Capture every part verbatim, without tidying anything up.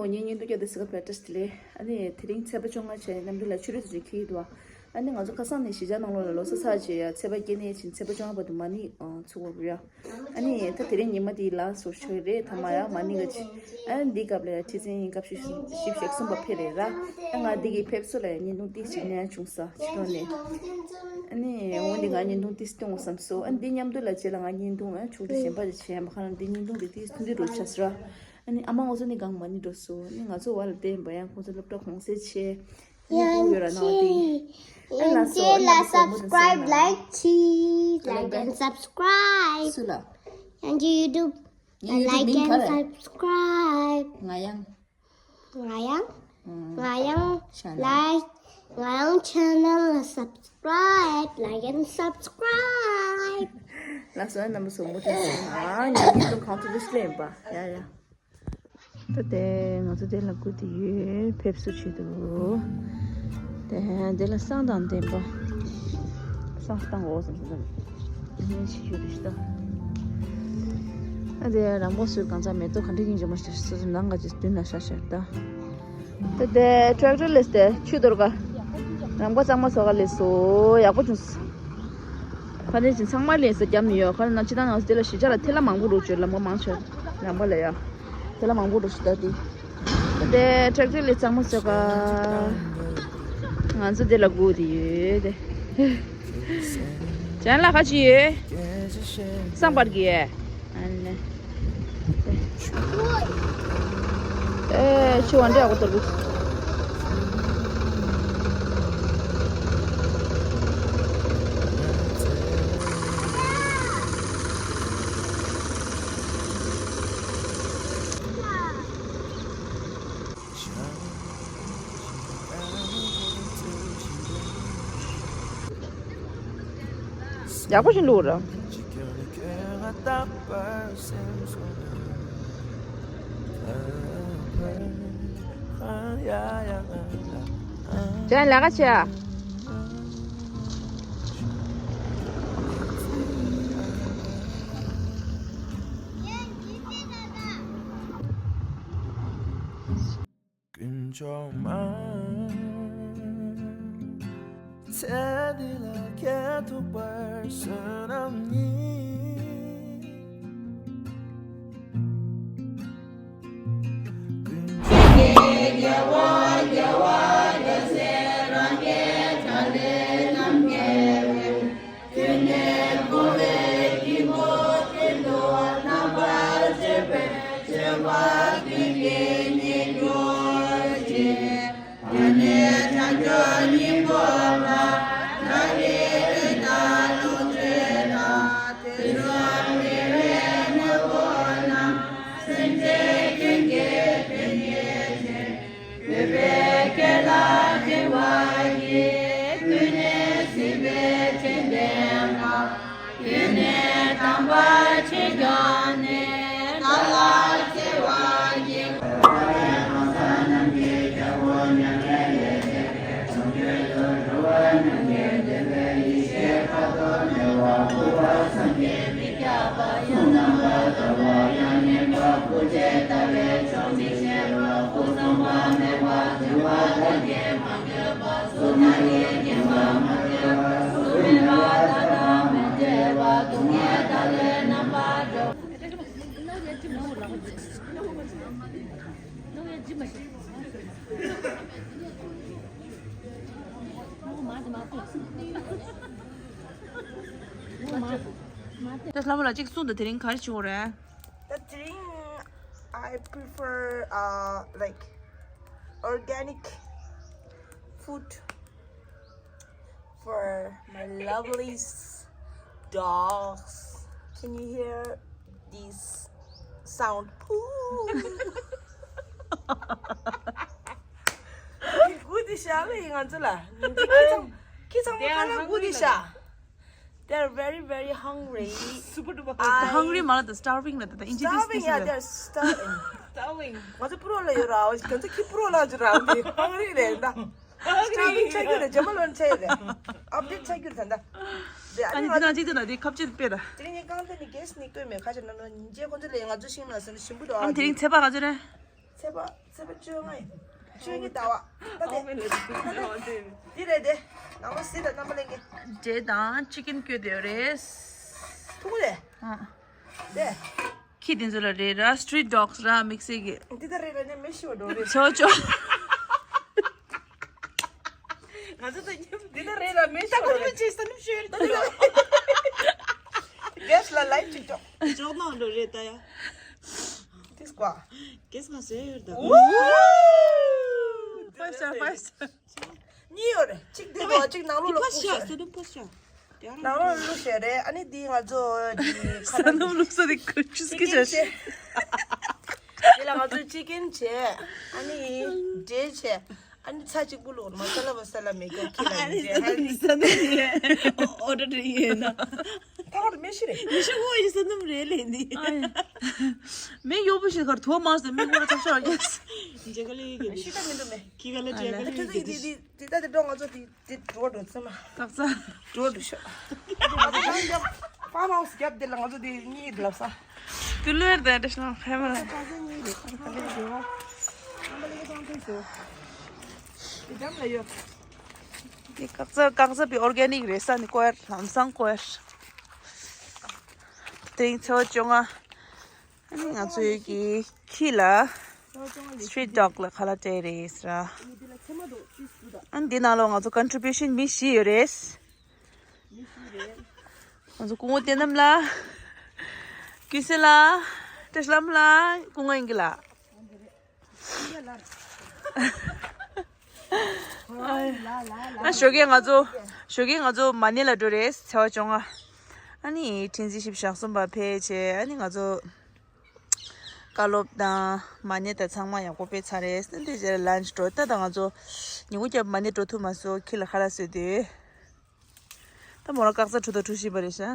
ངའི་བརྙན་ཐུང་བསྐྱལ་དུས་སི་ཀ་བྷ་ཊ་སི་ལས། ཨ་ནི་དེ་རིང་ཚེས་པ་བཅོ་ལྔ་བྱས་མཉམ་དུ་ལ་ཆུ་རེད་ཚོ་ཅིག་འཁྱེར་གྱི་འདུག་ཨ་ནི་ང་ཚོ་ཁ་སང་ནས་གཞིས་ཆགས་ནང་ལོགས་ལ་ལོ་གསར་ཚར་རྗེས་ཡ་ཚེས་པ་སྐྱེ་གནས་ཕྱིན་ཚེས་པ་བཅོ་ལྔ་བར་དུ་མ་ཎི་ཨ་ཚུགས་དགོས་རེད་ཡ། ཨ་ནི་ད་དེ་རིང་ཉི་མ་དེའི་ལ་སོར་ཆགས་རེད། ཐ་མ་ཡ་མ་ཎི་ག་ཅི། ཨ་ནི་འདི་སྐབས་ལ་ཡ་ཁྲི་འཛིན་སྐབས་ཤིག་ཞིབ་ཞིབ་གསུངས་པ་ཕེབས་རེད་ར། ཨ་ང་འདི་གི་ཕེབས་བསུ་ལ་ཡ་བརྙན་ཐུང་ཏིག་ཅིག་ཉན་བྱུང་ས་ཕྱི་དྲོ་ནས། ཨ་ནི་འོ་འདི་ང་བརྙན་ཐུང་ཏིག་སྟོན་དགོས་བསམ་སོང་། ཨ་ནི་འདི་མཉམ་དུ་ལ་རྗེས་ལ་ང་བརྙན་ཐུང་ཨ་ཆུང་ཆུང་གཞན་པ་ཅིག་བྱས་ཡ་མ་ཁ་ན་འདི་བརྙན་ཐུང་འདི་ཏིག་ཐུང་འདི་རུ་ཆགས་སོང་ར། ཨ་ནི་ཨ་མ་ང་ཚོ་ནི་གང་མ་ཎི་འགྲོ་སོང་། ཨ་ནི་ང་ཚོ་བར་ལ་བསྡད་ཡིན་པ་ཡང་ཁོང་ཚོ་སློབ་གྲྭ་གུང་སེང་བྱས། ཡང་ཅི་ཡང་ཅི་ལ་subscribe like ཅི་like and subscribe། སུ་ལ། ཡང་ཅི་YouTube ལ་like and subscribe། ང་ཡང་། ང་ཡང་། ང་ཡང་། like ང་ཡང་channel ལ་subscribe like and subscribe། ལགས་སོ་རྣམ་པ་ཚོ་མུ་མཐུད་ང་ཉན་གྱི་འདུག་གང་ཐུབ་ཐུབ་ལེན་པ་ཡ་ཡ། ད་དེ་ང་ཚོ་དེ་ལ་སྒུག་དེ་ཡོད། ཕེབས་བསུ་བྱེད་དུ། དེ་དེ་ལ་བསང་དང་ལྡན་པ། བསང་བཏང་འོག་ཙམ་ཙམ་ཡིན་ཞིག་ཡོད་རེད་ཤི་ད། ཨ་དེ་རང་པོ་སུས་གང་ཚ་མེ་ཏོག་ག་འདྲ་ཡིན་ཅི་མ་ཤེས་སོ་སོ་ནང་ག་ཅི་མདུན་ལ་ཤ་ཤར་ད། དེ་དེ་ཊེག་ཊར་ལས་དེ་ཆུ་གཏོར་ག་རང་པོ་གཙང་མ་བཟོ་ག་ལས་སོ་ཡག་པོ་བྱུང་། ཁ་ནས་ཅི་ཚང་མ་ལས་ས་རྒྱབ་ནས་ཡོད། ཁ་ན་ཅི་ད་ང་ཚོ་དེ་ལ་གཞིས་ཆགས་ལ་ཐེ་ལ་མང་པོ་རུ་བཅོས་ལམ་ཁ་མང་ཆེ་ལམ་ཁ་ལ་ཡ། དེ་ལ་མང་པོ་འགྲོ་ཞིག་ད་དེ། དེ་ཊེག་ཊར་ལས་གཙང་མ་བཟོ་ག་ང་ཚོ་དེ་ལ་སྒུག་དེ་ཡོད་དེ། ཅན་ལ་ཁ་ཅི་ཡོད། སང་པར་གི་ཨ་ནེ། ཨེ་ཆུ་བ་འདྲ་གོ་ཏོར་གི། ཡག་པོ་ཞིག་འདུག་ར། ཅན་ལ་ཁ་ཆེ། དཀོན་མཆོག་མ། ཚེ་འདི་ལ་ཁྱེད་ཐུག་པར་བསོད་ནམས་ཉིད། ད་ལྷ་མོ་ལ་གཅིག་གསུངས་དང་། དེ་རིང་ག་རེ་བྱེད་དགོས་རེད། ད་དེ་རིང་I prefer uh like organic food for my lovely dogs. Can you hear this sound? Poo. ཁོ་དེ་ཤ་ལ་ཡིན་ང་ཚོ་ལ། ཁྱི་ཚང་ཁྱི་ཚང་མ་ཁ་ལ་ཁོ་དེ་ཤ། They are very very hungry. Super duper hungry. མ་ལ་ད་starving ལ་ད་ད་ཨིན་ཇི་དེ་starving. Yeah, they are starving. Starving. ང་ཚོ་པུ་རོ་ལ་ཡོད་ར། ང་ཚོ་ཁྱི་པུ་རོ་ལ་ཡོད་ར། འདི་hungry རེད་ད། Starving ཆགས་ཀྱི་རེད། ཇེ་མ་ལོན་ཆགས་རེད། update ཆགས་ཀྱི་རེད་ད། ཨ་ནི་འདི་ནང་གཅིག་ཏུ་ན་དེ་ཁ་བཅད་དཔེ་ད། དེ་རིང་ངས་རྐང་ཐང་ནི་གེས་ནི་བསྐོས་མེད། ཁ་ཆེ་ན་ནོ་ཉིན་རྗེས་ཁོ་ཚོ་ལས་ང་ཚོ་ཤིང་ལ་སོན་ཞིམ་པོ་འདུག་ཨ་ཨ་དེ་རིང་ཚེས་པ་ག་ཚོད་རེད། ཚེས་པ་ཚེས་པ་བཅོ་ལྔ་ཡིན། བཅོ་གཉིས་ཟླ་བ། ད་དེ་འདི་རེད་དེ། ནང་ལོ་སི་དང་རྣམ་པ་ལེན་གི། འབྲས་དང་ཅི་ཀིན་བསྐྱོད་དེ་ཡོད་རེད། ཐུག་རེད། ཨ། དེ། ཁྱི་དེ་ཚོ་ལ་རེད་ར། སི་ཊི་རིཊ་ཌོག་སི་ར། དམིགས་བསལ་གི། འདི་ད་རེད་ར་ནས་མི་ཤི་བ་འགྲོ་རེད། ཆོ་ཆོ། ང་ཚོ་ད་འདི་ད་རེད་ར་མི་ཤི་བ་འགྲོ་རེད། ཅི་ས་ནུབ་ཤོད་རེད། གེ་སི་ལ་ལའིབ་ཅིག་ཅོག་ཅོག་ནང་འགྲོ་རེད་ད་ཡ། དེ་སྐོར། གེ་སི་ང་བཟོས་ཡོད་ད། ཕ་ཤ་ཕ་ཤ། གཉིས་ཡོད་རེད། གཅིག་འདི་གོ་གཅིག་ནང་ལོགས་ལ་ཕོ་ཤ་ཤ། སོ་ནུ་ཕོ་ཤ། ནང་ལོགས་ལ་བླུགས་བྱས་རེད། ཨ་ནི་འདི་ང་ཚོ་འདི་ས་ནུ་བླུགས་ས་དེ་ཁུ་ཆུ་སི་ཀི་བྱས། དེ་ལ་ང་ཚོ་ཅི་ཀིན་བྱས། ཨ་ནི་འབྲས་བྱས། ཨ་ནི་ཚྭ་གཅིག་པུ་བླུགས། མ་ས་ལ་བ་ས་ལ་མེད་ཀྱོག་ཁྱི་ལ། ཨ་ནི་ཡིན་ས་ནུ་ས་ནུ་རེད། ཨོ་ཌར་རེད་ཡིན་ན། ད་བར་མེ་ཤི་རེད། མི་ཤི་གོ་ཡི་ས་ནུ་རེད་ལེ་འདི། མེ་ཡོ་བུ་ཤི་ཁར་ཐོ་མ་སེ་མེ་གོ་ར་ཐབ་ཤ་ཡེས། ཇེ་ག་ལེ་གི་ཤི་ད་མི་འདུག་མེ། ཁྱི་ག་ལ་ཇེ་ག་ལེ་གི་དེ་དེ་དེ་དེ་ད་དེ་འགྲོ་ང་ཚོ་དེ། དེ་འགྲོ་འགྲོ་ཚེ་མ། ཀག་ས། འགྲོ་འགྲོ་ཤོག་ང་ཚོ་ཡང་རྒྱབ་ཕརམ་ཧའུ་སི་རྒྱབ་དེ་ལ་ང་ཚོ་དེ་གཉིས་ལབ་ས། དུ་ལོར་དང་འདྲ་ཤོག་ཧེ་མ། ད་ཚེ་གཉིས་རེད། ཁ་ཁ་ལེ་རེད་བ། ཁ་ཁ་ལེ་ཚང་ཚེ་སོ། དེ་འགྲམ་ལ་ཡོད། དེ་ཀག་ས་ཀག་ས་པའི་ཨོར་གེ་ནིག་རེད་ས་ནི་ཀོ་ཡར་ལམ་སང་ཀོ་ཡར། དེ་རིང་ཚེས་པ་བཅོ་ལྔ། ཨ་ནི་ང་ཚོའི་གི་ཁྱི་ལ་སི་ཊི་རིཊ་ཌོག་ལ་ཁ་ལག་སྤྲད་རེད་ཟེར། ཨ་ནི་འདི་ནང་ལོགས་ང་ཚོ་ཀོན་ཊི་བིའུ་ཤན་མི་བཞི་ཡོད་རེད། ང་ཚོ་སྐུ་ངོ་བསྟན་རྣམ་ལགས། ཀུན་གསལ་ལགས། བཀྲ་ཤིས་ལྷ་མོ་ལགས། སྐུ་ངོ་ཨིན་སྐྱིད་ལགས། ཨ་ཞོགས་ཀས་ང་ཚོ་ཞོགས་ཀས་ང་ཚོ་མ་ཎི་ལ་འགྲོ་རེད་ཚེས་པ་བཅོ་ལྔ། ཨ་ནི་ཁྲིན་ཙི་ཤིབ་ཞག་གསུམ་པ་ཕེབས་བྱས་ཨ་ནི་ང་ཚོ་བཀའ་སློབ་དང་མ་ཎི་དང་ཚང་མ་ཡག་པོ་སྤེལ་ཚར་རེད། དེ་རྗེས་ལ་ལན་ཆི་འགྲོ་ད་ད་ང་ཚོ་ཉིན་གུང་རྒྱབ་མ་ཎི་འགྲོ་ཐུབ་མ་སོང་ཁྱི་ལ་ཁ་ལག་བཟོས་དུས། ད་མོ་རང་ཀག་ས་འཁྲུ་དང་འཁྲུ་བཞིན་པ་རེད་ཤག་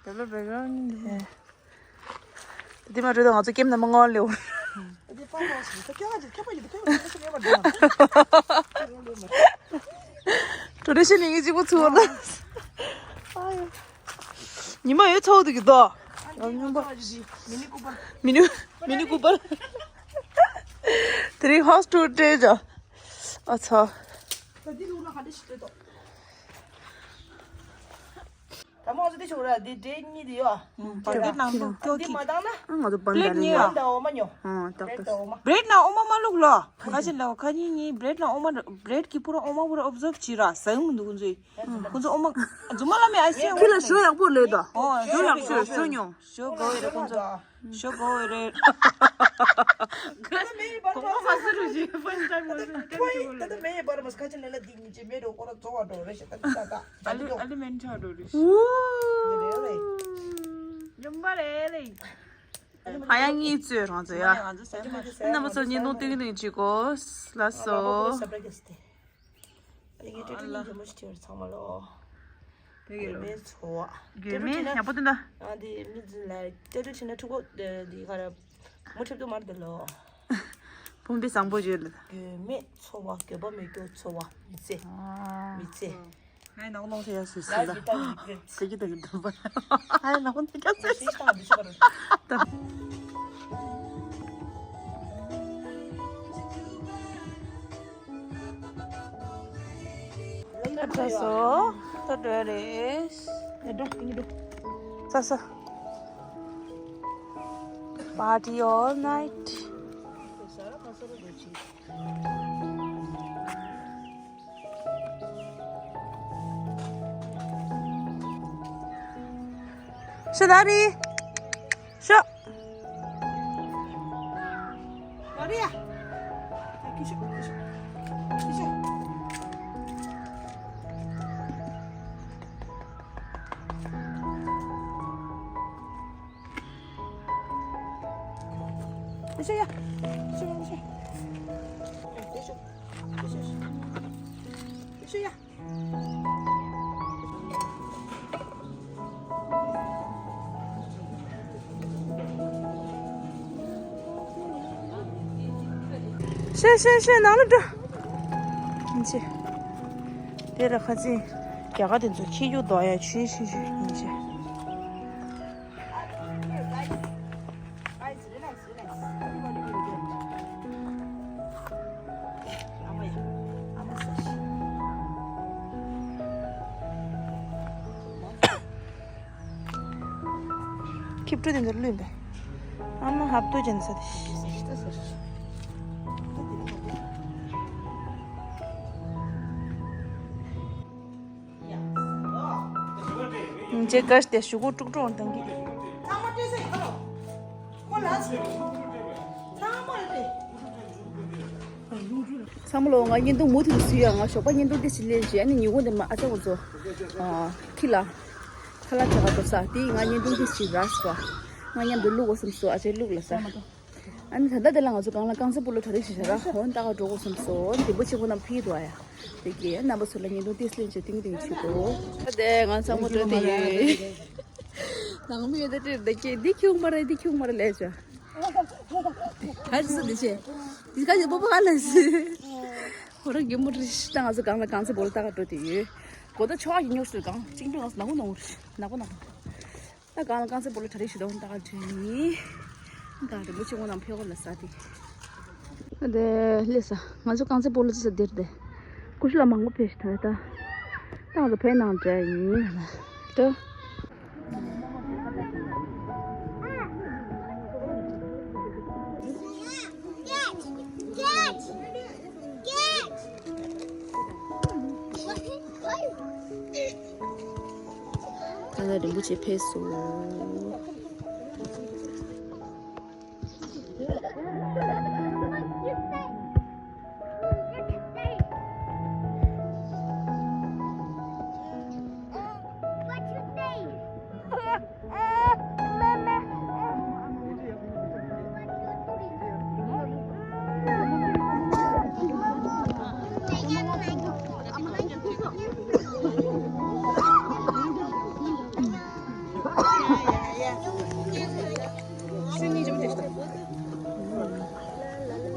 དེ་ལ་བེག་རའུན་ཌི་འདི། དེ་མ་འགྲོ་ད་ང་ཚོ་ཀེམ་ནང་མ་སྔོན་ལེའོ། འགྲོ་དེ་བཞིན་ནི་ངའི་གཅིག་པུ་ཚུར་ལ། ཉི་མ་ཡོད་ཚོགས་འདུག་གི་དོ། མི་ནི་མི་ནི་ཀུ་པར། དེ་རིང་ཧའུ་སི་ཊུར་སྤྲད་ཅོག་ཨ་ཚ། ད་མོ་ང་ཚོ་དེ་ཤོག་ར་དེ་འབྲས་གཉིས་དེ་ཡོད། བར་བརྒྱད་ནང་དུ་ཀྱོག་འདི་གི་མ་བཏང་ན། ང་ཚོ་པན་པླེཊ་ཌ་ནི་གཉིས་ཡོད། ཡོད། འདྲ་འོ་མ་ཉོ། ཨ་ཏག་ཏག་འདྲ་འོ་མ། བྲེཌ་ནང་འོ་མ་མ་བླུགས་ལོ། ཁ་ཅིག་ལ་ཁ་ཉིན་ཉིན་བྲེཌ་ནང་འོ་མ་བྲེཌ་གི་པུ་ར་འོ་མ་པུ་ར་ཨོབ་ཛོབ་བྱེད་ར་ཟ་ཡོང་མི་འདུག་ཁོང་ཚོས། ཁོང་ཚོ་འོ་མ་རྫུན་མ་ལ་མེད་ཨ་ཤེས། ཁྱི་ལ་ཞོ་ཡག་པོ་ལས་ད། ཨོ་ཞོ་ཡག་ཤོ་ཞོ་ཉོ། ཞོ་གོ་ཡོད་རེད་ཁོང་ཚོ། ཞོ་གོ་ཡོད་རེད། གོང་མ་ཧ་སི་རུ་ཞིག་first time was ད་ད་མེ་ཡི་བར་མ་སྐད་ཆ་ལ་ལ་དེ་ཉིན་ཅེ་མེ་རོ་ཁོ་ར་ཚོ་བ་འགྲོ་རེད་ཤེ་ད་ད་ད་ཨ་ལི་ཨ་ལི་མེན་ཆ་འགྲོ་རེད་ཤེ། འདི་རེད་རེད། ཡོང་པ་རེད་རེད། ཧ་ཡང་གཉིས་བཙོས་རང་ཚོ་ཡ། ང་ཚོ་སེམས་ནས་རྣམ་པ་ཚོ་ཉིན་ནོར་ཏིང་ཏིང་བྱེད་དགོས། ལགས་སོ། ཨ་ལ། ཨ་ལ། དེ་གི་རོ། མེད་ཚོ་བ། རྒྱུ་མེད་ཡག་པོ་འདུག་ན། ཨ་འདི་མི་འཛིན་ལ་ཏེ་ཏེ་ཆེ་ན་ཕྲུ་གུ་འདི་ག་ར་མུ་ཁྲིབ་ཏུ་མར་འདི་ལོ། བུམ་པའི་བཟང་པོ་བརྗོད་ལ། རྒྱུ་མེད་ཚོ་བ་རྒྱུ་པ་མེད་རྒྱུ་ཚོ་བ་མི་ཚེ། མི་ཚེ། ང་ནག་ནོག་ཟེར་ཡ་སུ་སུ་ད། ཁ་གི་ད་གི་ད་པ། ང་ནག་ནོག་ཟེར་ཡ་སུ་སུ་ད། ད་ཚ་སོ། ད་འགྲོ་རེད། ད་འགྲོ་ད་འགྲོ། ཚ་སོ། Party all night. ཤ་ད་རི། ཤ། ད་རི་ཡ། ད་ཀི་ཤ་ཀི་ཤ་ཀི་ཤ། ཡ་ཤ་ཡ། ཡ་ཤ་ཡ། ཡ་ཤ་ཡ། ཡ་ཤ་ཡ། ཤེ་ཤེ་ཤེ་ནང་ལ་འགྲོ། ཡིན་ཆེ། དེ་ར་ཁ་ཚིག་རྒྱ་གར་དེ་ཚོ་ཁྱི་རྒྱུག་རྡོ་ཡ་ཆུན་ཤིན་ཤིན་ཡིན་ཆེ། སྐྱིབས་འགྲོ་དེ་འདིར་ལུས་པས། ཨ་མ་ཧབ་ཏུ་ཅན་ས་དེ། ཉིན་བྱེད་དགའ་སྟེ་ཞུ་གུ་དཀྲུག་དཀྲུག་འོང་དང་གི། ཚང་མ་ལོ། ང་བརྙན་ཐུང་མུ་མཐུད་དུ་བཟོས་ཡོད། ང་ཞོགས་པ་བརྙན་ཐུང་ཏོག་ཙམ་ལེན་བྱས། ཨ་ནི་ཉིན་གུང་དེ་མ་ཨ་ཅག་ཁོ་ཚོ་ཁྱི་ལ་ཁ་ལག་ཅ་ག་འགྲོ་ས་དེ། ང་བརྙན་ཐུང་ཏོག་ཙམ་རག་སོང་། ང་མཉམ་དུ་བླུག་དགོས་བསམ་སོང་། ཨ་ཅག་བླུག་ལ་ས། ཨ་ནི་ད་ལྟ་དེ་ལ་ང་ཚོ་སྒང་ལ་རྐང་རྩེད་སྤོ་ལོ་གྲ་སྒྲིག་བྱེད་བྱ་ར། འོ་ད་ག་འགྲོ་དགོས་བསམ་སོང་། འོ་ནི་རིན་པོ་ཆེ་ཁོ་རྣམས་ཕེབས་འདུག་ཨ་ཡ། དེ་གས་རྣམ་པ་ཚོ་ལ་བརྙན་ཐུང་ཏོག་ཙམ་ལེན་བྱས་ཏིང་ཏིང་བྱེད་དོ། ད་དེ་ང་ཚང་མ་འགྲོ་དེ་ཡོད། ནང་མི་ཡོད་དེ་དེ་གས་འདི་ཁྱུག་མ་རེད། འདི་ཁྱུག་མ་རེད་ལས་བྱ། ག་རེ་ཟེར་འདི་བྱས། འདི་ག་ཡོད་པོ་པོ་ག་ལ་ཟེར། ཁོ་རང་རྒན་མོ་རེད། ད་ང་ཚོ་སྒང་ལ་རྐང་རྩེད་སྤོ་ལོ་ལྟ་ག་འགྲོ་དེ་ཡོད། གོ་ད་ཆོག་གི་ཉོག་སུ་གང་ཅིང་པི་ང་ཚོ་ནག་པོ་ནག་པོ་རེད། ནག་པོ་ནག་པོ། ད་སྒང་ལ་རྐང་རྩེད་སྤོ་ལོ་གྲ་སྒྲིག་བྱེད་དོ། ད་ག་འགྲོ་ཡིན། ད་རིན་པོ་ཆེ་ཁོ་རྣམས་ཕེབས་གོ་ལ་ས་དེ། ད་དེ་སླེབས་ས། ང་ཚོ་རྐང་རྩེད་སྤོ་ལོ་རྩེ་ས་འདིར་དེ། ཀུ་ཤུ་ལ་མང་པོ་ཕེབས་ཤག་ད་ད། ད་ང་ཚོ་བོད་ནང་འདྲ་ཡིན་ལ། ད། ད་ལྟ་རིན་པོ་ཆེ་ཕེབས་སོང་།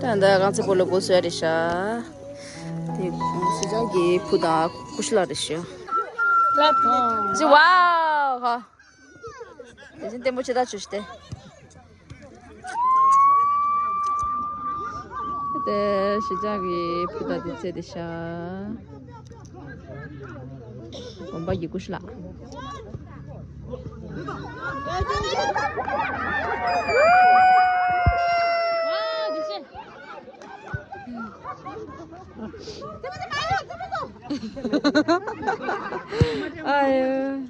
ད་ལྟ་རྐང་རྩེད་སྤོ་ལོ་འགོ་བཙུགས་རེད་ཤག་དེ་སྲིད་ཅང་གི་བུ་དང་ཀུ་ཤུ་ལགས་རེད་ཤག་ཅི་ཝའོ། དེ་བཞིན་ལྟད་མོ་ཆེ་ད་བྱོས་ཤིག་སྟེ། དེ་སྲིད་ཅང་གི་བུ་དང་དེ་ཚེ་དེ་ཤ། དགོན་པ་ཡི་གུ་ཤ་ལགས། ཨ་ཡོ།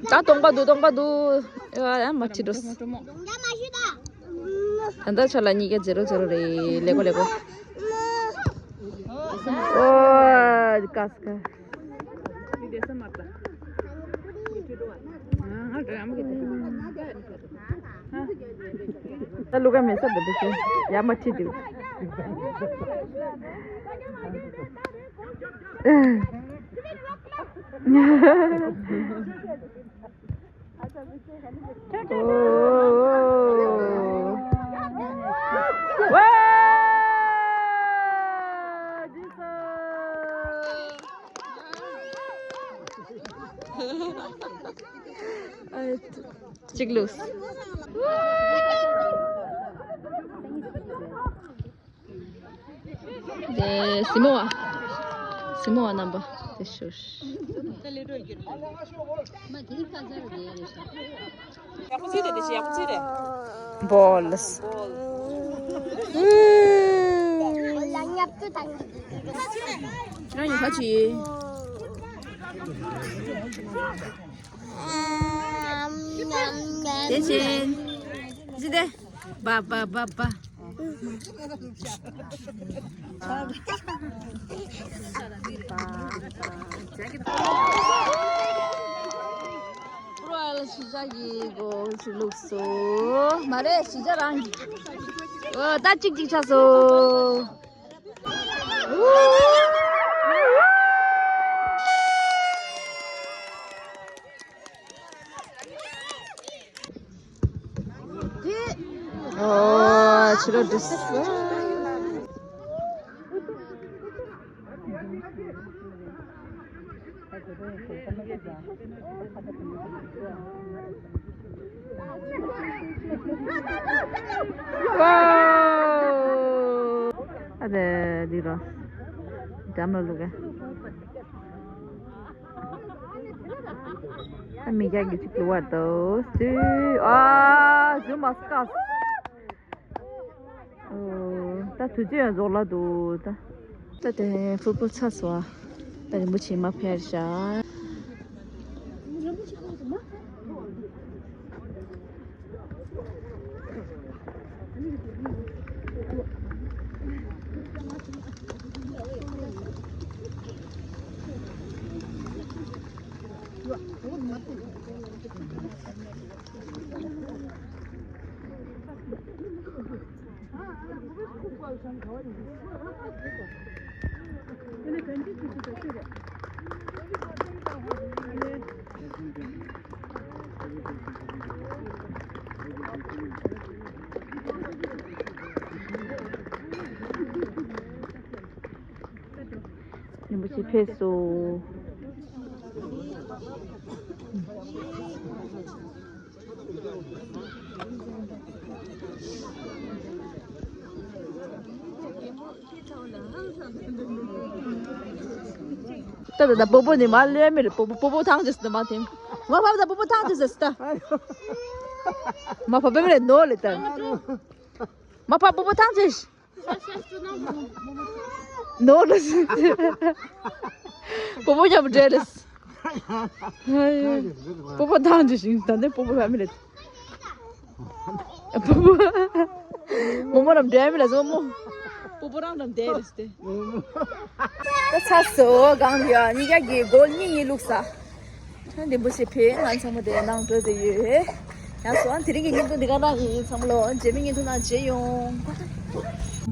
ད་སྟོང་པ་འདུག་སྟོང་པ་འདུག་ཨ་ཡ་མ་ཁྲིད་འགྲོ། ད་ལྟ་ཆ་ལ་གཉིས་ཀ་ཛེ་རོ་ཛེ་རོ་རེད། ལེགས་པོ་ལེགས་པོ། ཨོ་ཀ་སི་ཀ། ད་ལུ་ག་མེད་ས་འདུག་པ་ཡ་མ་ཁྲིད་འདུག་གཅིག་ལུས། དེ་སྲིན་མོ་བ། སྲིན་མོ་བ་རྣམ་པ་དེ་ཤོར། ཡག་པོ་བརྩིས་རེད། དེ་ཞིག་ཡག་པོ་བརྩིས་རེད། བོལ། ཁྱེད་རང་ཡིན་ཁ་ཆུ་ཡིན། དེ་བཞིན། ཅི་སྟེ། བ་བ་བ་བ། པུ་ར་ལ་ཞི་ཅག་གི་གོ་ཞུ་ལུགས་སུ། མ་རེད། ཞི་ཅག་རང་གི། ཨོ་ད་གཅིག་གཅིག་ཆགས་སོ། ཨོ། ཕྱི་རོལ་འདྲིས། ཨ་དེ་འདི་རོ། འགྲམ་ལ་བླུག་ག། ད་མི་རྒྱག་གི་ཅིག་ལུ་བར་དུ་སུ་ཨ་ཟུ་མ་སྐབས། ད་དུས་ཚོད་ཡང་རྫོགས་ལ་འདུག་ད། ད་དེ་ཧྥུ་པོ་ཚ་སོ། ད་རིན་པོ་ཆེ་མ་ཕེབས་ཤག་རིན་པོ་ཆེ་ཕེབས་སོ། ད་ད་ད་སྤོ་བོ་ནི་མ་ལས་མི་རེད། སྤོ་བོ་སྤོ་བོ་ཐང་ཅེས་ད་མ་ཐེམ། མ་ཕབ་ད་སྤོ་བོ་ཐང་ཅེས་ད། མ་ཕབ་མི་རེད་ནོ་ལེ་ད། མ་ཕབ་སྤོ་བོ་ཐང་ཅེས། ནོ་ལེ། སྤོ་བོ་ཉམས་འདྲེ་ལེ། སྤོ་བོ་ཐང་ཅེས་ད་ནི་སྤོ་བོ་ཕབ་མི་རེད། སྤོ་བོ། མོ་མོ་རང་འདྲེ་མི་ལ་སོ་མོ། སྤོ་བོ་རང་རང་འདྲེ་རེད་དེ། ད་ཚ་སོ་གང་ཡ་གཉིས་ཀ་གི་སྒོ་གཉིས་གཉིས་བླུགས་ས། ད་འདི་འབུ་ཞིག་ཕེ་ང་ཚང་མ་དེ་ནང་འགྲོ་དེ་ཡོད། ཡང་སོ་ཨ་དེ་རིང་གི་བརྙན་ཐུང་འདི་ག་ནང་ཡིན་ཚང་མ་ལོ་རྗེས་མའི་བརྙན་ཐུང་ནང་མཇལ་ཡོང་།